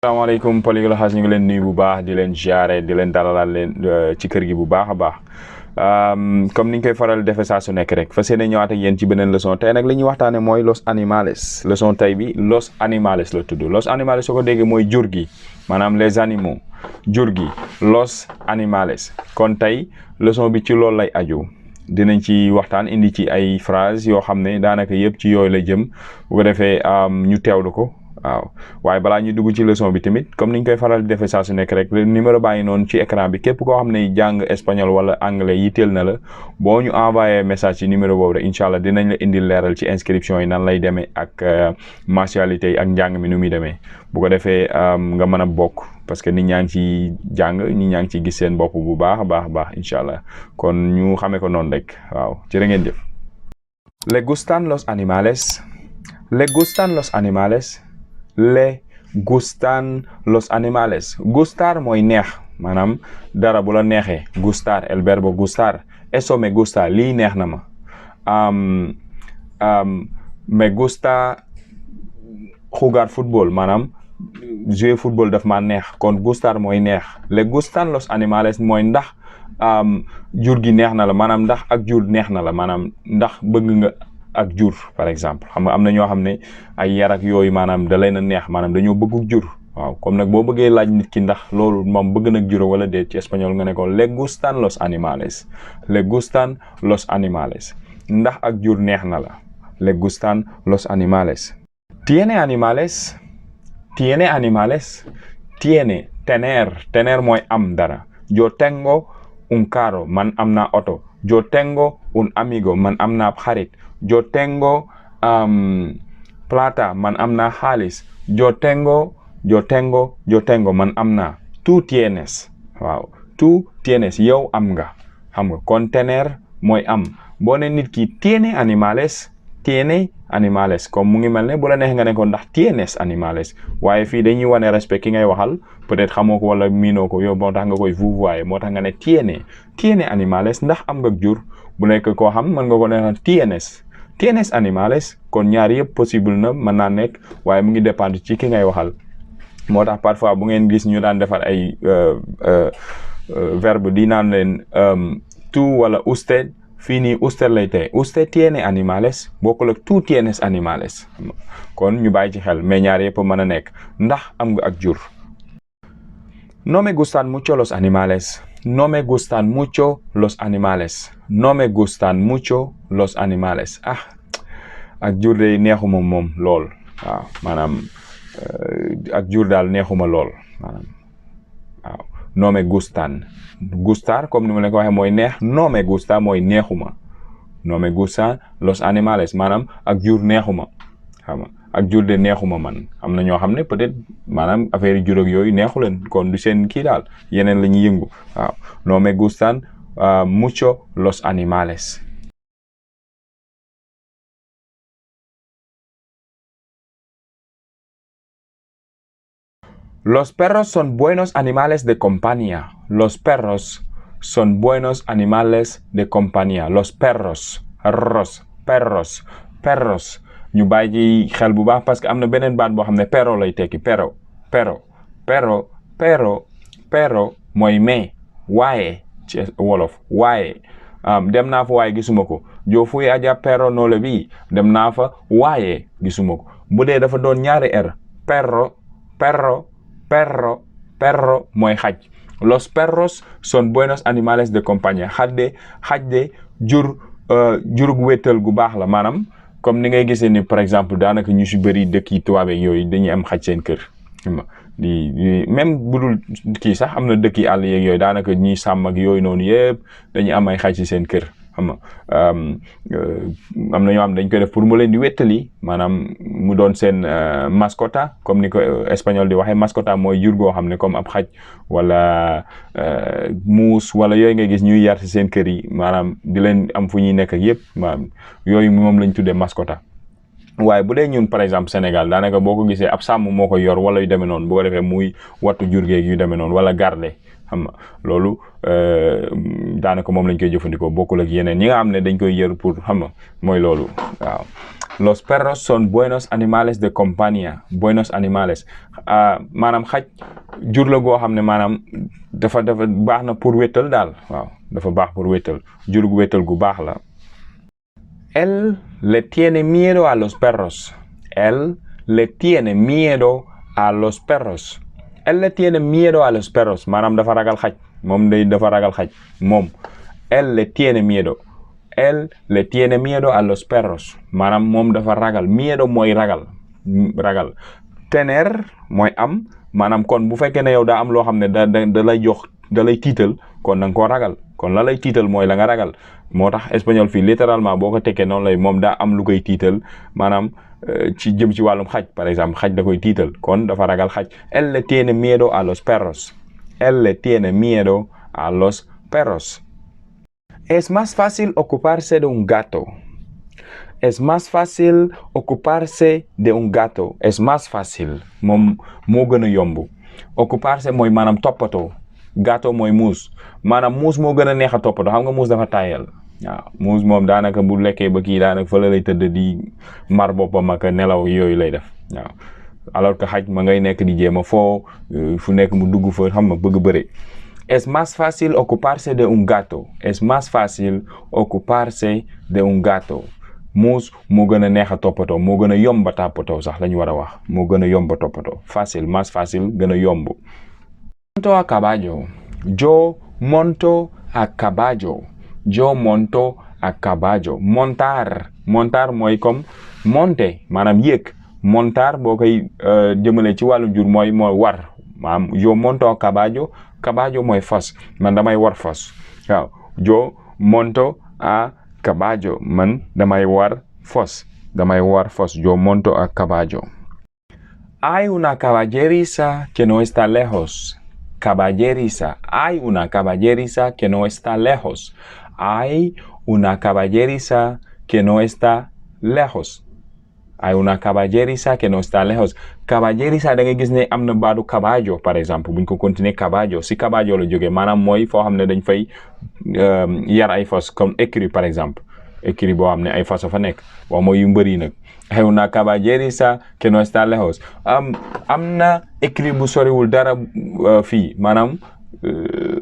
asalaamaaleykum Polyglotte House ñu ngi leen nuyu bu baax di leen ziare di leen dalalal leen ci kër gi bu baax a baax comme niñ koy faral defee saa su nekk rek fas yéene ñëwaat ak yéen ci beneen leçon tey nag li ñuy waxtaane mooy los animales leçon tey bi los animales la tudd los animales soo ko déggee mooy jur gi maanaam les animaux jur gi los animales kon tey leçon bi ci loolu lay aju dinañ ci waxtaan indi ci ay phrase yoo xam ne daanaka yëpp ci yooyu la jëm bu ko defee ñu teewlu ko waaw waaye balaa ñu dugg ci leçon bi tamit comme niñ koy faral di defee saa su nekk rek numéro baa ngi noonu ci écran bi képp koo xam ne jàng espagnol wala anglais yitteel na la boo ñu envoyé message ci numéro boobu rek incha allah dinañ la indil leeral ci inscription yi nan lay demee ak mensualité yi ak njàng mi nu muy demee bu ko defee nga mën a bokk parce que nit ñaa ngi ci jàng nit ñaa ngi ci gis seen bopp bu baax a baax incha allah kon ñu xamee ko noonu rek waaw jërë ngeen jëf. ¿Le gustan los animales? ¿Le gustan los animales? Le gustan los animales. Gustar mooy neex maanaam dara bu la neexee gustar el verbo gustar eso me gusta lii neex na ma me gusta jugar fútbol maanaam jouer football daf ma neex kon gustar mooy neex. Le gustan los animales mooy ndax jur gi neex na la maanaam ndax ak jur neex na la maanaam ndax bëgg nga ak jur par exemple xam nga am na ñoo xam ne ay yar ak yooyu maanaam da leen a neex maanaam dañoo bëgg jur waaw comme nag boo bëggee laaj nit ki ndax loolu moom bëgg nag jur wala déet ci espagnol nga ne ko le gustan los animales le gustan los animales ndax ak jur neex na la le gustan los animales. ¿Tiene animales? ¿Tiene animales? Tiene tener mooy am dara. Yo tengo un carro man am naa oto. Yo tengo un amigo man am naa xarit. Yo tengo plata man am naa xaalis. Yo tengo man am naa. Tú tienes waaw tú tienes yow am nga xam nga kon tener mooy am boo ne nit ki tiene animales comme mu ngi mel ne bu la neex nga ne ko ndax tienes animales waaye fii dañuy wane respect ki ngay waxal peut-être xamoo ko wala miinoo ko yow moo tax nga koy vouvoyer moo tax nga ne tiene animales ndax am nga jur bu nekk koo xam mën nga ko ne tienes animales kon ñaar yëpp possible na mën naa nekk waaye mu ngi dépendre ci ki ngay waxal moo tax parfois bu ngeen gis ñu daan defar ay verbe di naan leen tú wala usted fii nii usted lay tey usted tiene animales bokkul ak tú tienes animales kon ñu bàyyi ci xel mais ñaar yëpp mën a nekk ndax am nga ak jur. No me gustan mucho los animales. No me gustan mucho los animales. No me gustan mucho los animales. ak jur de neexuma moom lool waaw maanaam ak jur daal neexuma lool maanaam waaw no me gustan gustar comme ni ma leen ko waxee mooy neex no me gusta mooy neexuma no me gustan los animales maanaam ak jur neexuma xam nga ak jur de neexuma man am na ñoo xam ne peut-être maanaam affaire yi jur ak yooyu neexu leen kon du seen kii daal yeneen la ñuy yëngu waaw no me gustan mucho los animales. Los perros son buenos animales de compañía. Los perros son buenos animales de compañía. Los perros ñu bàyyi xel bu baax parce que am na beneen baat boo xam ne perro lay tekki perro mooy mais waaye ci wolof waaye dem naa fa waaye gisuma ko yo fui allá pero no le vi dem naa fa waaye gisuma ko bu dee dafa doon ñaari r perro mooy xaj. Los perros son buenos animales de compañía xaj de jurug wéttal gu baax la maanaam comme ni ngay gisee ni par exemple daanaka ñu si bëri dëkk yi tubaab yooyu dañuy am xaj seen kër di même bu dul kii sax am na dëkk yi àll yeeg yooyu daanaka ñiy sàmm ak yooyu noonu yëpp dañuy am ay xaj si seen kër xam nga am na ñoo xam dañ koy def pour mu leen di wéttali maanaam mu doon seen mascota comme ni ko espagnol di waxee mascota mooy jur goo xam ne comme ab xaj wala muus wala yooyu ngay gis ñuy yar ci seen kër yi maanaam di leen am fu ñuy nekk ak yëpp maanaam yooyu moom lañ tuddee mascota. waaye bu dee ñun par exemple Sénégal daanaka boo ko gisee ab sàmm moo ko yor wala yu demee noonu boo ko defee muy wattu jur geeg yu demee noonu wala garde xam nga loolu daanaka moom lañ koy jëfandikoo bokkul ak yeneen ñi nga xam ne dañ koy yër pour xam nga mooy loolu waaw los perros son buenos animales de compañía buenos animales maanaam xaj jur la goo xam ne maanaam dafa baax na pour wéttal daal waaw dafa baax pour wéttal jur gu wéttal gu baax la. Él le tiene miedo a los perros. Él le tiene miedo a los perros. Él le tiene miedo a los perros maanaam dafa ragal xaj moom dafa ragal xaj moom. Él le tiene miedo. Él le tiene miedo a los perros maanaam moom dafa ragal miedo mooy ragal tener mooy am maanaam kon bu fekkee ne yow daa am loo xam ne da lay tiital kon da nga koo ragal kon la lay tiital mooy la nga ragal moo tax espagnol fii littéralement boo ko tekkee noonu lay moom daa am lu koy tiital maanaam ci jëm ci wàllum xaj par exemple xaj da koy tiital kon dafa ragal xaj. Él le tiene miedo a los perros. Él le tiene miedo a los perros. Es más fácil ocuparse de un gato. Es más fácil ocuparse de un gato. Es más fácil. moom moo gën a yomb. Ocuparse mooy maanaam toppatoo. Gato mooy muus. maanaam muus moo gën a neex a toppatoo xam nga muus dafa tayal. waaw muus moom daanaka bu lekkee ba kii daanaka fa la lay tëdd di mar boppam ak nelaw yooyu lay def waaw. alors que xaj ma ngay nekk di jéem a foo fu nekk mu dugg fa xam nga bëgg bëre. Es más fácil ocuparse de un gato. Es más fácil ocuparse de un gato. muus moo gën a neex a toppatoo moo gën a yomb a toppatoo sax la ñu war a wax moo gën a yomb a toppatoo fácil más fácil gën a yomb. Monto a caballo. Yo monto a caballo. Yo monto a caballo. Montar mooy comme monter maanaam yéeg montar boo koy jëmale ci wàllu jur mooy war maanaam yo monto a caballo. Caballo mooy fas man damay war fas waaw yo monto a caballo man damay war fas yo monto a caballo. Hay una caballeriza que no está lejos. Caballeriza. Hay una caballeriza que no está lejos. Hay una caballeriza que no está lejos. Hay una caballeriza que no está lejos. Caballeriza da nga gis ne am na baatu caballo par exemple buñ ko continuer caballo si caballo la jógee maanaam mooy foo xam ne dañ fay yar ay fas comme écurie par exemple écurie boo xam ne ay fas fa nekk waaw mooy yu mbëri nag. Hay una caballeriza que no está lejos. am na écurie bu soriwul dara fii maanaam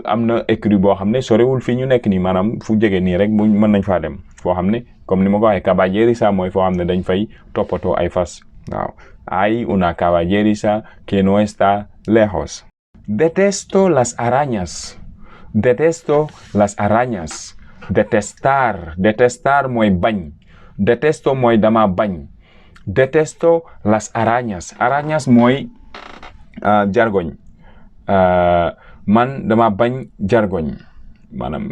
am na écurie boo xam ne soriwul fii ñu nekk nii maanaam fu jege nii rek bu mën nañ faa dem foo xam ne comme ni ma ko waxee caballeriza mooy foo xam ne dañ fay toppatoo ay fas waaw. Hay una caballeriza que no está lejos. Detesto las arañas. Detesto las arañas. Detestar mooy bañ. Detesto mooy dama bañ. Detesto las arañas. Arañas mooy jargoñ. Man dama bañ jargoñ maanaam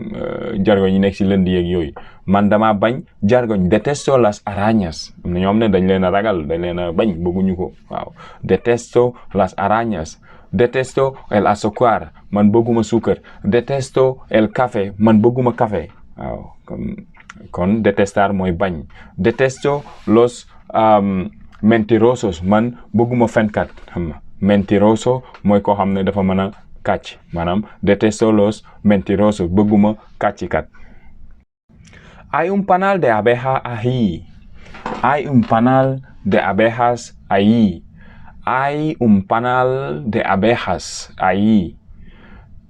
jargoñ yi nekk ci lënd yeeg yooyu man dama bañ jargoñ. Detesto las arañas am na ñoom ne dañ leen a ragal dañ leen a bañ bëgguñu ko waaw. Detesto las arañas. Detesto el azúcar man bëgguma suukar. Detesto el café man bëgguma café waaw kon detestar mooy bañ. Detesto los mentirosos man bëgguma fenkat xam nga mentiroso mooy koo xam ne dafa mën a kàcc maanaam detesto los mentirosos bëgguma kàccikat. Hay un panal de abejas ahí. Hay un panal de abejas ahí. Hay un panal de abejas ahí.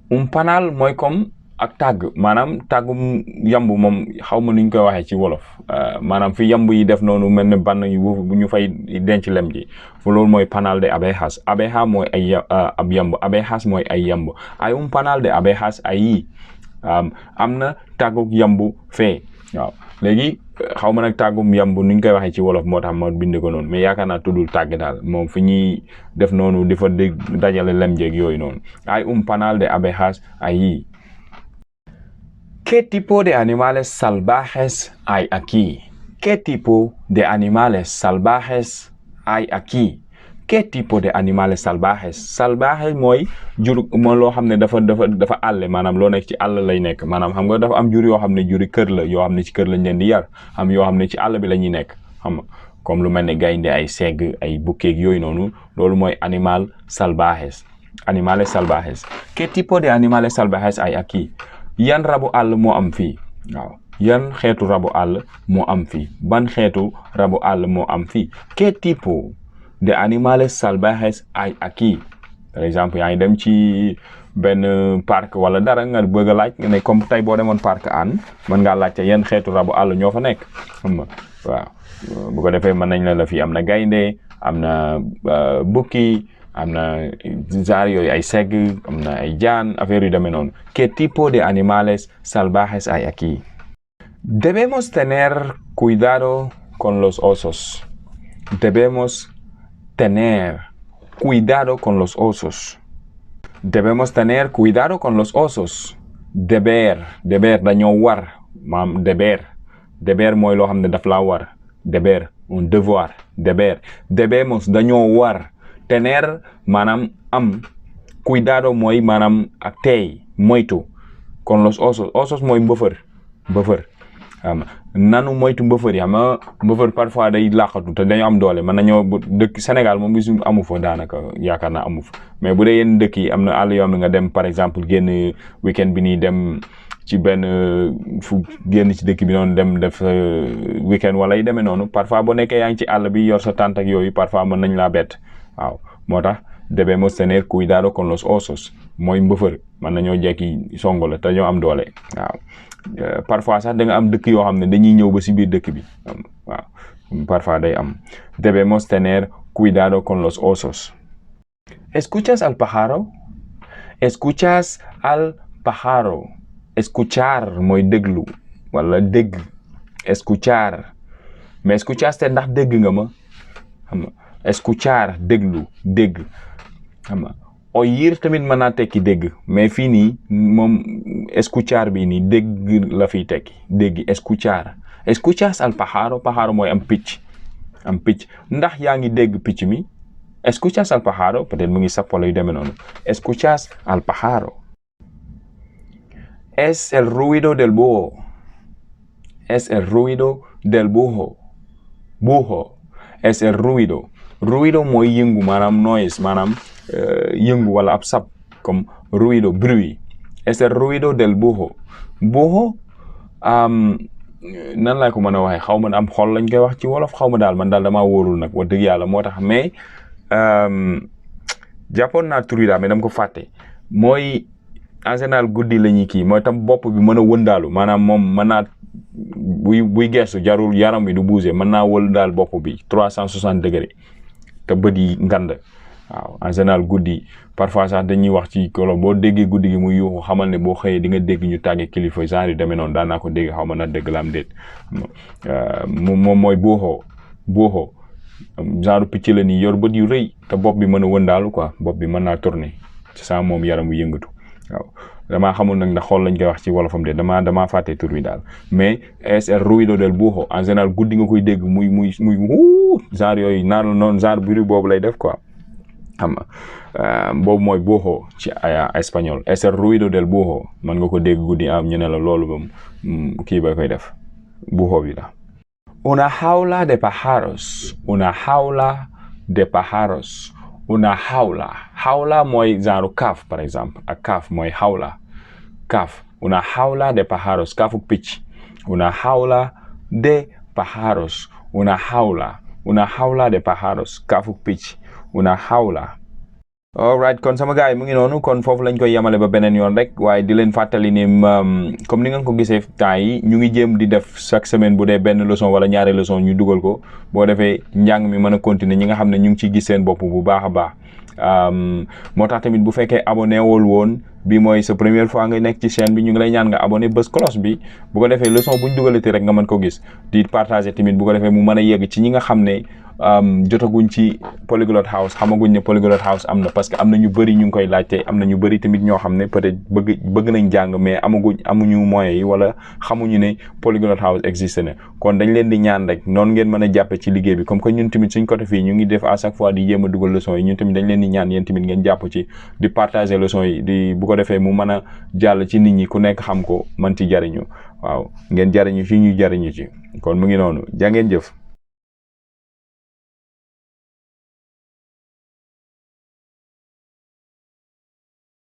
Un panal mooy comme ak tàgg maanaam tàggum yamb moom xaw ma nuñ koy waxee ci wolof maanaam fi yamb yi def noonu mel ne bann yu bu ñu fay denc lem ji fu loolu mooy panal de abejas. Abeja mooy ay ab yamb abejas mooy ay yamb. Hay un panal de abejas ahí. am na tàgguk yamb fee waaw léegi xaw ma nag tàggum yamb nuñ koy waxee ci wolof moo tax ma bind ko noonu mais yaakaar naa tuddul tàgg daal moom fi ñuy def noonu di fa dajale lem jeeg yooyu noonu. Hay un panal de abejas ahí. ¿Qué tipo de animales salvajes hay aquí? ¿Qué tipo de animales salvajes hay aquí? ¿Qué tipo de animales salvajes? Salvaje mooy jur moo loo xam ne dafa àll maanaam loo nekk ci àll lay nekk maanaam xam nga dafa am jur yoo xam ne juri kër la yoo xam ne ci kër lañ leen di yar am yoo xam ne ci àll bi la ñuy nekk xam nga comme lu mel ne gaynde ay segg ay bukkeeg yooyu noonu loolu mooy animal salvajes. Animales salvajes. ¿Qué tipo de animales salvajes hay aquí? Yan rabu àll moo am fii waaw yan xeetu rabu àll moo am fii ban xeetu rabu àll moo am fii qué tipo de animales salvajes hay aquí par exemple yaa ngi dem ci benn parc wala dara nga bëgg a laaj nga ne comme tey boo demoon parc Hann mën ngaa laajte yan xeetu rabu àll ñoo fa nekk xam nga waaw bu ko defee mën nañ la fii am na gaynde am na bukki am na genre yooyu ay segg am na ay jaan affaire yu demee noonu qué tipo de animales salvajes hay aquí. Debemos tener cuidado con los osos. Debemos tener cuidado con los osos. Debemos tener cuidado con los osos. Deber dañoo war maam deber mooy loo xam ne daf laa war deber un devoir debemos dañoo war tener maanaam am cuidado mooy maanaam ak tey moytu con los osos mooy mbëfër nanu moytu mbëfër yi xam nga mbëfër parfois day làqatu te dañu am doole mën nañoo dëkk Sénégal moom gisu amu fa daanaka yaakaar naa amu fa mais bu dee yenn dëkk yi am na àll yoo xam ne nga dem par exemple génn weekend bi nii dem ci benn fu génn ci dëkk bi noonu dem def weekend wala yi demee noonu parfois boo nekkee yaa ngi ci àll bi yor sa tànt ak yooyu parfois mën nañ laa bett waaw moo tax debemos tener cuidado con los osos mooy mbëfër mën nañoo jekki songo la te ñoo am doole waaw parfois sax da nga am dëkk yoo xam ne dañuy ñëw ba si biir dëkk bi waaw parfois day am debemos tener cuidado con los osos. ¿Escuchas al pájaro? ¿Escuchas al pájaro? Escuchar mooy déglu wala dégg escuchar mais escuchaste ndax dégg nga ma xam nga escuchar déglu dégg xam nga oír tamit mën naa tekki dégg mais fii nii moom escuchar bi nii dégg la fiy tekki dégg escuchar. ¿Escuchas al pájaro? Pájaro mooy am picc ndax yaa ngi dégg picc mi ¿escuchas al pájaro? Peut-être mu ngi sap wala yu demee noonu ¿escuchas al pájaro? Es el ruido del búho. Es el ruido del búho. Búho. Es el ruido. Ruido mooy yëngu maanaam noise maanaam yëngu wala ab sab comme ruido bruit. Es el ruido del búho. Búho nan laa ko mën a waxee xaw ma am xol lañ koy wax ci wolof xaw ma daal man daal damaa wóorul nag wax dëgg yàlla moo tax mais jàppoon naa tur yi daal mais dama ko fàtte mooy en général guddi la ñuy kii mooy tam bopp bi mën a wëndaalu maanaam moom mën naa buy gestu jarul yaram bi du bouger mën naa wëndaal bopp bi 360 degré te bët yi ngand waaw en général guddi parfois sax dañuy wax ci kolo boo déggee guddi gi muy yuuxu xamal ne boo xëyee di nga dégg ñu tàggee kilifa genre yu demee noonu daan naa ko dégg xaw ma na dégg la am déet moom mooy booxoo genre picc la nii yor bët yu rëy te bopp bi mën a wëndaalu quoi bopp bi mën naa tourner ci saa moom yaram wu yëngatu waaw damaa xamul nag ndax xool lañ koy wax ci wolofam de damaa fàtte tur bi daal mais es el ruido del búho en général guddi nga koy dégg muy genre yooyu naar la noonu genre bruit boobu lay def quoi xam nga boobu mooy búho ci espagnol es el ruido del búho mën nga ko dégg guddi am ñu ne la loolu ba kii ba koy def búho bi la. Una jaula de pájaros. Una jaula de pájaros. Una jaula mooy genre kaaf par exemple ak kaaf mooy kaaf una jaula de pájaros kaafu picc una jaula de pájaros una jaula de pájaros kaafu picc una jaula. Alright kon sama gars yi mu ngi noonu kon foofu lañ koy yemale ba beneen yoon rek waaye di leen fàttali ni comme ni nga ko gisee temps yi ñu ngi jéem di def chaque semaine bu dee benn leçon wala ñaari leçon ñu dugal ko boo defee njàng mi mën a continuer ñi nga xam ne ñu ngi ciy gis seen bopp bu baax a baax moo tax tamit bu fekkee abonné wul woon bi mooy sa première fois nga nekk ci chaîne bi ñu ngi lay ñaan nga abonné bës cloche bi bu ko defee leçon bu ñu dugalati rek nga mën ko gis di partager tamit bu ko defee mu mën a yegg ci ñi nga xam ne jotaguñ ci Polyglot House xamaguñ ne Polyglot House am na parce que am na ñu bëri ñu ngi koy laajte am na ñu bëri tamit ñoo xam ne peut-être bëgg nañ jàng mais amuñu moyens yi wala xamuñu ne Polyglot House existe na kon dañ leen di ñaan rek noonu ngeen mën a jàppe ci liggéey bi comme que ñun tamit suñ côté fii ñu ngi def à chaque fois di jéem a dugal leçon yi ñun tamit dañ leen di ñaan yéen tamit ngeen jàpp ci di partager leçon yi di bu ko defee mu mën a jàll ci nit ñi ku nekk xam ko mën ci jariñu waaw ngeen jariñu ci ñu jariñu ci kon mu ngi noonu jaa ngeen jëf